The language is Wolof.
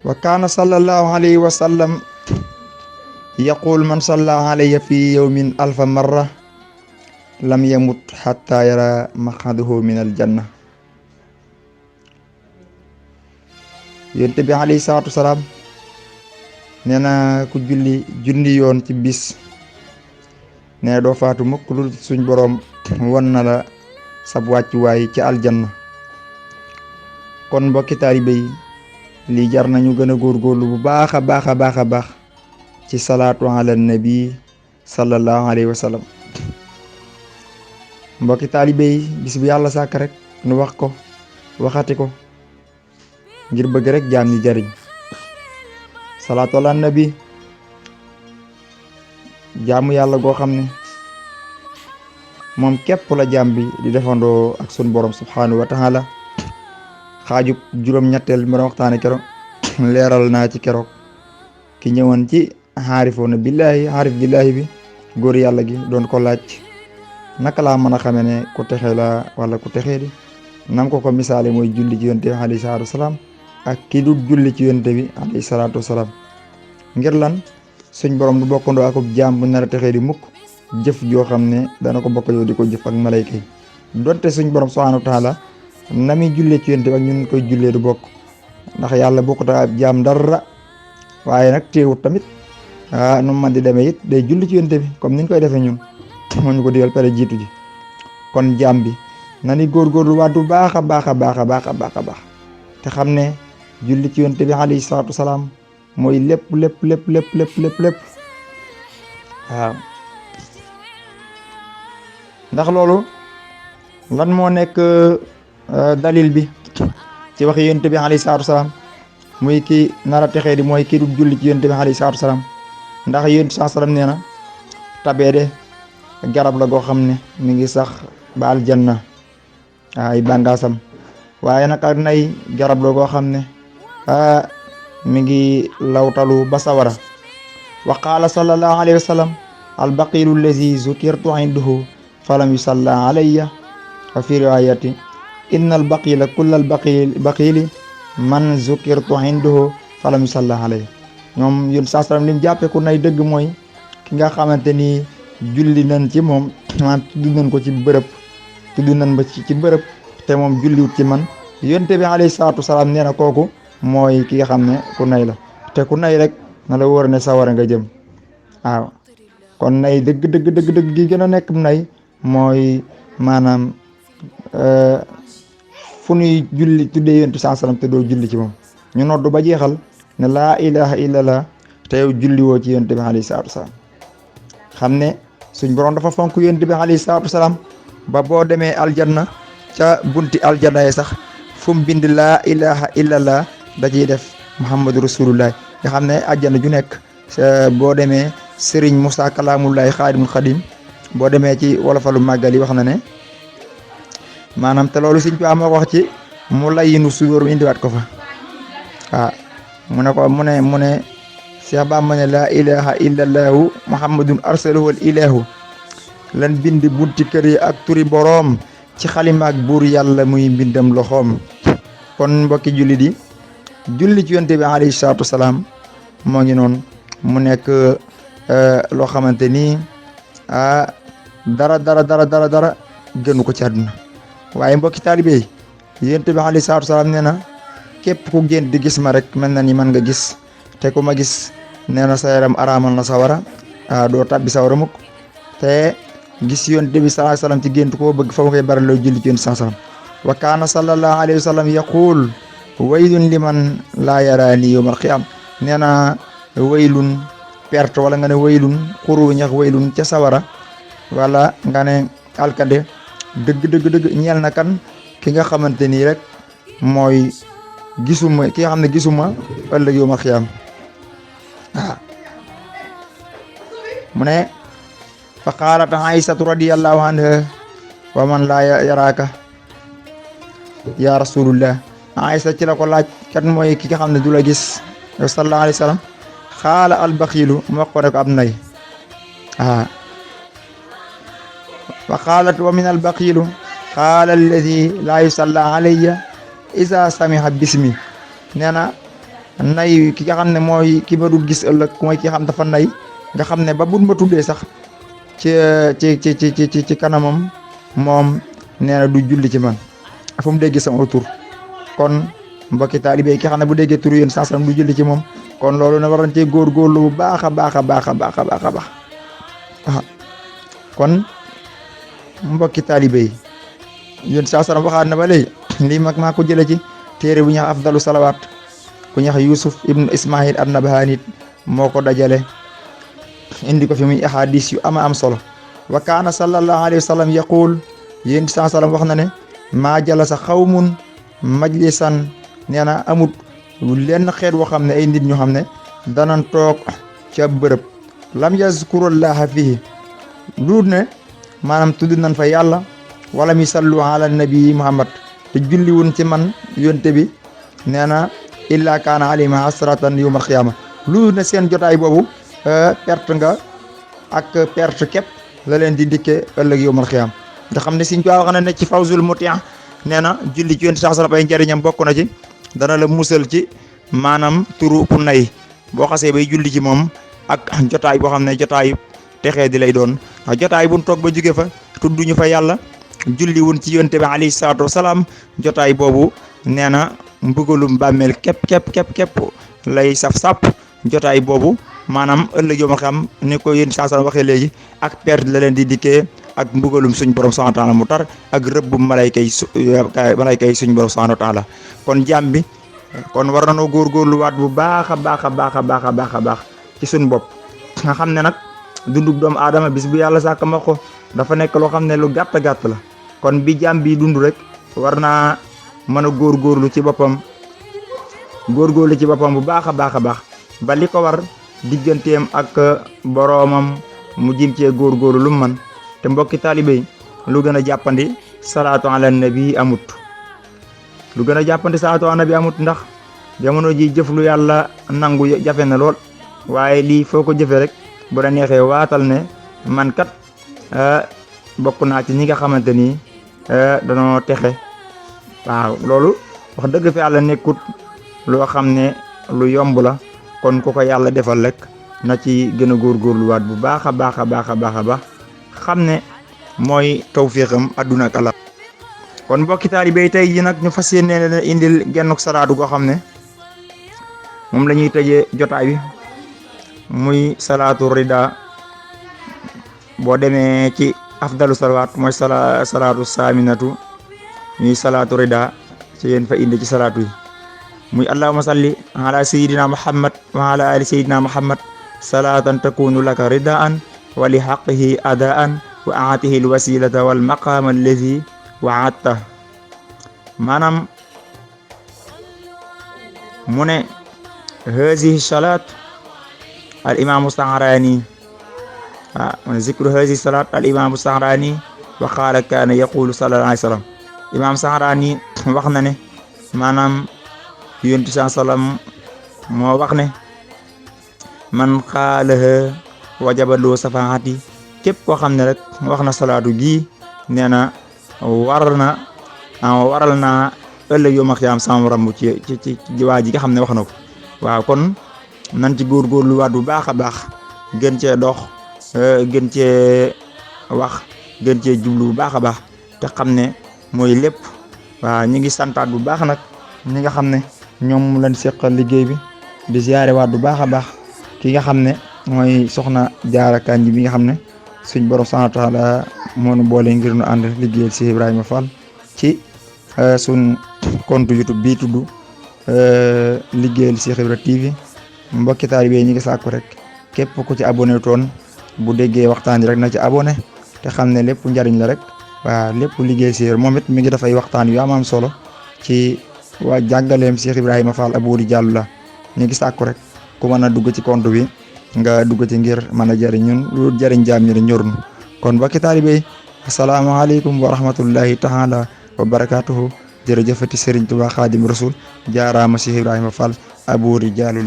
wa kaana sallallahu alayhi wa sallam yaqul man salla alayya fi yawmin alfa marra lam yamut hatta yara maq'adahu min aljanna. yonent bi alayhi salaatu salaam nee na ku julli junni yoon ci bis nee doo faatu mukk lu suñ boroom won na la sab wàccuwaay ci aljanna. kon mbokki taalibe yi lii jar nañu gën a góorgóorlu bu baax a baax a baax a baax ci salaatu ala nabi sallallahu alayhi wa sallam. mbokki taalibe yi bis bu yàlla sàkk rek nu wax ko waxati ko ngir bëgg rek jaam ñi jariñ. salaatu ala nabi jaamu yàlla goo xam ne moom képp la jaam bi di defandoo ak sun borom subhanahu wa taala. xaajub juróom-ñetteel bi ma waxtaane keroog leeral naa ci keroog ki ñëwoon ci xaarifoona billaahi xaarif billaahi bi góor yàlla gi doon ko laaj naka laa mën a xame ne ku texe la wala ku texee di nam ko misaale mooy julli ci yonte bi alayhi salaatu wasalaam ak ki du julli ci yonte bi alayhi salaatu wasalaam. ngir lan suñ borom du bokkandoo akub jaam bu nar a texee di mukk jëf joo xam ne dana ko bokk yow di ko jëf ak malayka yi donte suñ borom subhaanahu wa taala na muy jullee ci yonte bi ak ñun koy jullee du bokk ndax yàlla bokkut ak jaam dara waaye nag teewut tamit nu man di demee it day julli ci yonte bi comme niñ koy defee ñun moo ñu ko digal pare jiitu ji. kon jaam bi na ni góorgóorlu waat bu baax a baax a baax a baax a baax a baax te xam ne julli ci yonte bi alayhi salaatu wasalaam mooy lépp lépp lépp lépp lépp lépp lépp waaw. ndax loolu lan moo nekk dalil bi ci waxi yonent bi alayhi salaatu wasalaam muy ki nar a texee di mooy ki du julli ci yonent bi alayhi salaatu wasalaam. ndax yonent salaatu wasalaam nee na tabee de garab la goo xam ne mi ngi sax ba aljanna ay bàngaasam waaye nag ak nay garab la goo xam ne mi ngi lawtalu ba sawara. wa qaala sallallahu alayhi wa sallam albaqilu allazi zukirtu indahu falam yusalla alayya wa fi riwayati inna albaqila kulla albaqili man zukirtu indahu falam yusalla alayya. ñoom yun sasram lim jàppe ku nay dëgg mooy ki nga xamante ni julli nañ ci moom maanaam tudd nañ ko ci bërëb tudd nañ ba ci bërëb te moom julliwut ci man yonte bi alayhi salaatu wasalaam nee na kooku mooy ki nga xam ne ku nay la te ku nay rek na la wóor ne sawara nga jëm. waaw kon nay dëgg dëgg dëgg dëgg gi gën a nekk nay mooy maanaam fu nuy julli tuddee yonte saa salaam te doo julli ci moom ñu noddu ba jeexal ne laa ilaha illallah te yow julli woo ci yonte bi alayhi salaatu wasalaam. xam ne suñ borom dafa fonk yonte bi alayhi salaatu wasalaam ba boo demee aljanna ca bunti aljanna yi sax fu mu bind laa ilaha illallah da ciy def muhammadu rasulullah nga xam ne aljanna ju nekk boo demee Serigne Moussa Kalaamullahi Xaadimul Xadim boo demee ci wolofalu màggal yi wax na ne maanaam te loolu Sëñ Tuubaa moo ko wax ci mu layinu sudóor mu indiwaat ko fa. waaw mu ne Cheikh Bamba ne laa ilaha illallahu muhammadun arsalahu al ilahu lan bind bunti kër yi ak turi boroom ci xalimaak buur yàlla muy mbindam loxoom. kon mbokki julli di julli ci yonte bi alayhi salaatu wasalaam moo ngi noonu mu nekk loo xamante ni dara gënu ko ci àdduna. waaye mbokki taalibe yi yonte bi alayhi salaatu wasalaam nee na képp ku génn di gis ma rek mel na ni man nga gis te ku ma gis nee na sa yaram araamal na sawara doo tàbbi sawara mukk te gis yonte bi sallallahu alayhi wasallam ci gént koo bëgg fa ma koy baral loo julli ci yonte sallallahu alayhi wasallam. wa kaana sallallahu alayhi wasallam yaqul waylun liman laa yaraani yawmal qiyaam nee na waylun perte wala nga ne waylun xuru ñax waylun ca sawara wala nga ne alkade dëgg ñeel na kan ki nga xamante nii rek mooy gisuma ki nga xam ne gisuma ëllëg yawmal qiyaam. mu ne fa qaalat Aysatu radiyallahu anha wa man laa yaraaka ya rasulullah. Aysa ci la ko laaj kat mooy ki nga xam ne du la gis sallallahu alayhi wa sallam. xaala albaxiilu mu wax ko ne ko ab nay wa qaalat wa min albaxiilu qaala alladi laa yusalla alayya isa samiha bismi. nee na nay ki nga xam ne mooy ki ma dul gis ëllëg mooy ki xam dafa nay nga xam ne ba buñ ma tuddee sax ci kanamam moom nee na du julli ci man fu mu déggee sama tur kon mbokki taalibe ki xam ne bu déggee tur yéen saasam du julli ci moom kon loolu na war nañ cee góorgóorlu bu baax a baax a baax a baax a baax a baax kon mbokki taalibe yi yéen saasam waxaat na ba léegi lii mag maa ko jëlee ci téere bu ñuy wax afdalu salawaat ku ñuy wax Yusuf ibnu Ismail an-Nabahani moo ko dajale indi ko fi muy ahadis yu ama am solo wa kaana sallallahu alayhi wa sallam yaqul yéen saasam wax na ne maa jalasa xawmun majlisan nee na amut lenn xeet woo xam ne ay nit ñu xam ne danan toog ci ab bërëb lam yazkurullaha fihi lu ne maanaam tudd nañ fa yàlla wala mi sallu ala nabi muhammad te julli wun ci man yonte bi nee na illa kaana alima hasratan yawmal xiyaama lu ne seen jotaay boobu perte nga ak perte képp la leen di dikke ëllëg yawmal xiyaama nga xam ne Sëriñ Tuubaa wax na ne ci fawzul mutia nee na julli ci yonte sax ay njariñam bokk na ci dana la musal ci maanaam turu ku nay boo xasee bay julli ci moom ak jotaay boo xam ne jotaay texee di lay doon ndax jotaay buñ toog ba jóge fa tudduñu fa yàlla julli wun ci yonte bi alayhi salaatu wasalaam jotaay boobu nee na mbugalum bàmmeel képp lay saf-sàpp jotaay boobu maanaam ëllëg yooma xam ni ko yéen saa waxee léegi ak perte la leen di dikkee ak mbugalum suñ borom subhanahu wa taala mu tar ak rëbbum malayka yi suñ borom subhanahu wa taala kon jaam bi kon war nañoo góorgóorluwaat bu baax a baax a baax a baax a baax a baax ci suñ bopp nga xam ne nag dundub doomu aadama bis bu yàlla sàkk ma ko dafa nekk loo xam ne lu gàtt la kon bi jaam bi dund rek war naa mën a góorgóorlu ci boppam bu baax a baax a baax ba li ko war digganteem ak boroomam mu jim cee góorgóorlu lu mu man te mbokki taalibe yi lu gën a jàppandi salaatu ala nabi amut ndax jamono ji jëf lu yàlla nangu jafe na lool waaye lii foo ko jëfe rek bu la neexee waatal ne man kat bokk naa ci ñi nga xamante ni danoo texe waaw loolu wax dëgg fi yàlla nekkut loo xam ne lu yomb la kon ku ko yàlla defal rek na ci gën a góorgóorluwaat bu baax a baax a baax a baax a baax xam ne mooy tawféexam adduna ak Allah kon mbokki taalibe yi tey ji nag ñu fas yéene leen indil gennuk salaatu goo xam ne moom la ñuy tëjee jotaay bi muy salaatu rida boo demee ci afdalu salawaat mooy salaatu saaminatu ñuy salaatu rida ci yéen fa indi ci salaatu yi muy allahumma salli ala sayidina muhammad wa ala ali sayidina muhammad salaatan takunu laka ridaan wa li haqqihi adaan wa aatihi alwasilata wal maqaam allazi waadta maanaam mu ne hazihi salaat al imaamu Saxraani mu ne zikru hazihi salaat al imaamu Saxraani wa qaala kaana yaqulu sallallahu alayhi wa sallam imaam Saxraani wax na ne maanaam yonent saa salaam moo wax ne man qaalaha wajaba lahu safaati képp koo xam ne rek wax na salaatu gi nee na waral naa ëllëg yow ma xiyaam sama rambu ci waa ji nga xam ne wax na ko waaw kon nan ci góorgóorluwaat bu baax a baax gën cee dox gën cee wax gën cee jublu bu baax a baax te xam ne mooy lépp waaw ñi ngi santaat bu baax nag ñi nga xam ne ñoom lañ seqal liggéey bi di ziyaare waat bu baax a baax ki nga xam ne mooy soxna Jaara Kanji bi nga xam ne suñ borom subhanahu wa taala moo nu boole ngir nu ànd liggéeyal si Ibrahima Fall ci suñ compte YouTube bii tudd liggéeyal Cheikh Ibra TV mbokki taalibe yi ñi ngi sàkku rek képp ku ci abonné toon bu déggee waxtaan rek na ci abonné te xam ne lépp njariñ la rek waaw lépp liggéey si moom it mi ngi dafay waxtaan yu am solo ci waa jàngaleem Cheikh Ibrahima Fall Abouri Diallo la ñu ngi sàkku rek ku mën a dugg ci compte bi nga dugg ci ngir mën a jëriñ ñun lu jëriñ jaam ñi ñor nu kon mbokki taalibe yi asalaamaaleykum wa rahmatullahi taala wa barakatuhu jërëjëfati Serigne Touba Khadim Rasoul jaaraama Cheikh Ibrahima Fall Abouri Diallo